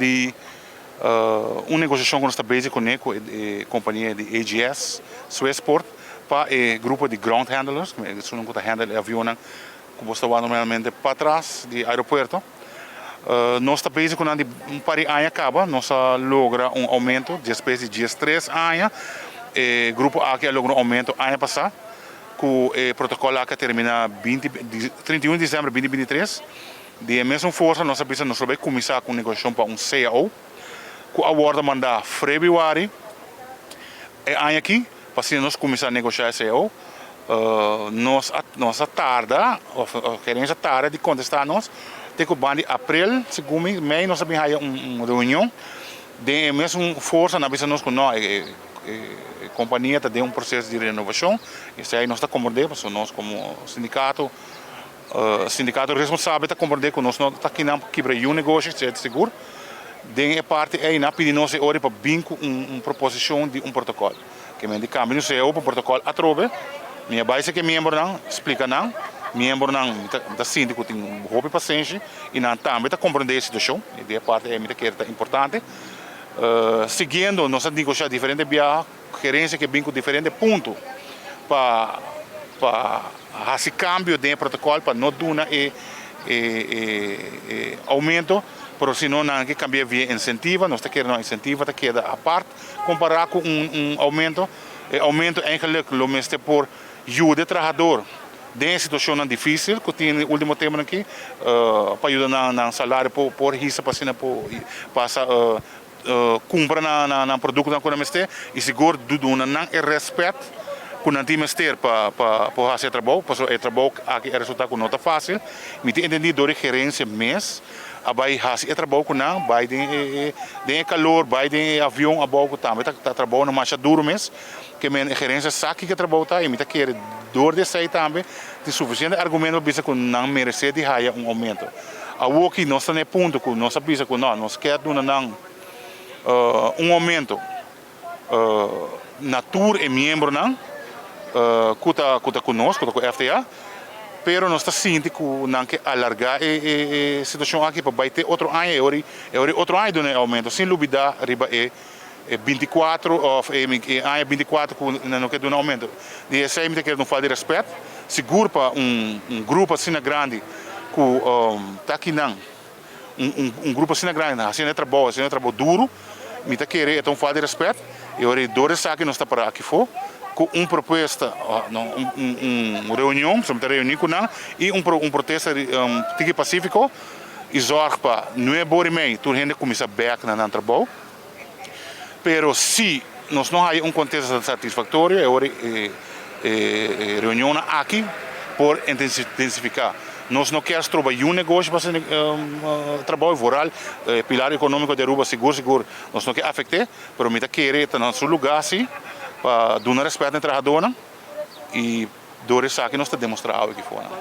di un negosiashon ku nos ta bezig kuné ku e kompania di AGS Swissport pa e grupo di ground handlers, esunnan ku ta handle e avionnan ku bo ta wak normalmente patras di aeropuerto. Nos ta bezig ku nan di un par di aña kaba, nos a logra un oumento despues di 13 aña. E grupo aki a logra un oumento aña pasá ku e protokòl aki a terminá 20, 31 di desèmber 2023. Di e mesun forsa nos a bisa nos lo bai kuminsá ku negosiashon pa un CAO ku a wòrdu mandá febrüari e aña aki pa asina nos kuminsá negoshá e CAO. Nos a tarda òf gerensia a tarda di kontestá nos te ku banda di aprel segun mi mei nos a bin haya un reunion den e mesun forsa nan a bisa nos ku no e kompania ta den un proseso di renovashon esei nos ta komprendé pasobra nos komo sindikato Sindikato responsabel ta komprendé ku nos no ta kinan pa kibra yu negoshi, esei ta sigur. Den e parti ei nan a pidi nos e ora pa bin ku un proposishon di un protokòl. Ke men di kambia nos CAO pa un protokòl atrobe. Mi a bai seki e miembronan, splika nan. Miembronan mi ta sinti ku tin hopi pasenshi i nan tambe ta komprendé e situashon. I den e parti ei mi ta kere ta importante. Siguiendo nos a negoshá diferente biaha. Gerencia ke bin ku diferente punto pa pa hasi kambio den e protokòl pa no duna e e oumento, pero si no nan ke kambia via insentiva, nos ta kere no insentiva ta keda apart kompará ku un un oumento. E oumento eigenlik lo mester por yuda e trahador den e situashonnan difísil ku tin e último temponan aki pa yuda nan nan salario por por hisa pa asina por pasa Kumpra nan produktonan ku nan mester i sigur duna nan e rèspèt ku nan tin mester pa por hasi e trabou, pasobra e trabou aki a resultá ku no ta fásil. Mi tin entendí dor e gerensia mes a bai hasi e trabou ku nan, bai den e kalor, bai den e avion abou ku tambe ta trabounan masha duru mes. Ke men e gerensia sa kiko e trabou ta i mi ta kere dor di esei tambe tin sufisiente argumento pa bisa ku nan meresé di haya un oumento. Awoki nos ta na e punto ku nos a bisa ku no, nos kier duna nan un oumento na tur e miembronan ku ta ku ta ku nos, ku ta ku FTA, pero nos ta sinti ku nan ke alargá e situashon aki pa bai te otro aña e ora e ora otro aña duna e oumento sin lubidá riba e 24 òf e aña 24 ku nan no ke duna oumento. Di esei mi ta kere un falta di rèspèt sigur pa un grupo asina grandi ku ta akinan, un grupo asina grandi ta hasiendo e trabou, hasiendo e trabou duru, mi ta kere e ta un falta di rèspèt i ora di dor esaki nos ta para aki afó ku un propuesta, no, un reunion, pasobra mi ta reuní ku nan i un protesta tiki pasífiko i zòrg pa nuebe ora i mei tur hende kuminsá bèk na nan trabou. Pero si nos no haya un kontesta satisfaktorio e ora e reunionnan aki por intensifiká. Nos no kier stroba yu negoshi pa hasi trabou, vooral e pilar ekonómiko di Aruba sigur sigur nos no ke afekt'é, pero mi ta kere ta na su lugá si pa duna rèspèt na e trahadónan i dor esaki nos ta demostrá awe aki for nan.